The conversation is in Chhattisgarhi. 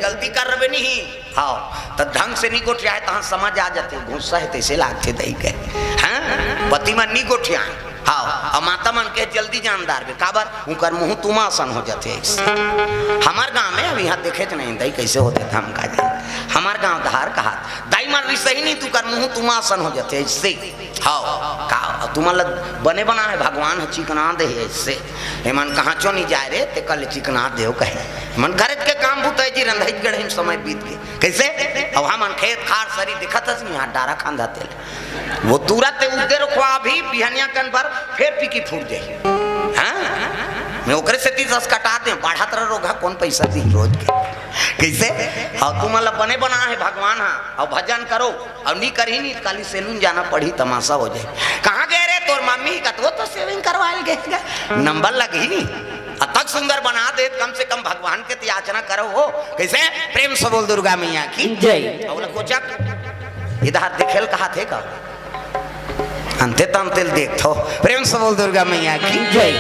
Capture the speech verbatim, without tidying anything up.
जल्दी कर रबे नहीं। हाँ, त ढंग से नहीं गोठियाए, तहाँ समझ आ जाथे, गुस्सा हे तइसे लागथे दई के। हाँ, पति मन नहीं गोठियाए। हाँ, अउ माता मन के जल्दी जान डारबे, काबर? उंकर मुंह तुमा असन हो जाथे अइसे। हमर गांव में अब इहाँ देखेच नहीं दई कइसे होथे, त हम का जान। हमर गांव धार कहात, दाई मन रिसही नहीं, त उंकर मुंह तुमा असन हो जाथे अइसे। हाँ, का तुमन ल बने बनाए भगवान ह, चिकना दे हे अइसे। एमन कहाँ चो नहीं जाए रे, ते कल चिकना देव कहे। एमन घरेच के काम बुता हे जी, रंधई गढ़ई में समय बीत गे। कइसे? अब हमन खेत खार सरी दिखत हस, इहाँ डारा खांधा तेल। वो तुरत ते उद्दे रखवा भी बिहनिया कन बर फेर पीकी फूट जाही। हाँ? मैं ओकरे सेती रस कटा दे, बढ़त रह रोगहा, कौन पैसा दी रोज के? कइसे? अउ तुमन ल बने बना हे भगवान हा, अउ भजन करो, अउ नी करही नी, काली सैलून जाना पड़ही, तमाशा हो जाए। कहाँ गए रे तोर मम्मी? कतको तो सेविंग करवाए ल गए गा। नंबर लगही नी। अतक सुंदर बना दे, कम से कम भगवान के त याचना करो हो। कइसे? प्रेम से बोल दुर्गा मैया की जय। अउ कोचक इधर देखेल कहाथे का? अंते तंते ल देखथो। प्रेम से बोल दुर्गा मैया की जय।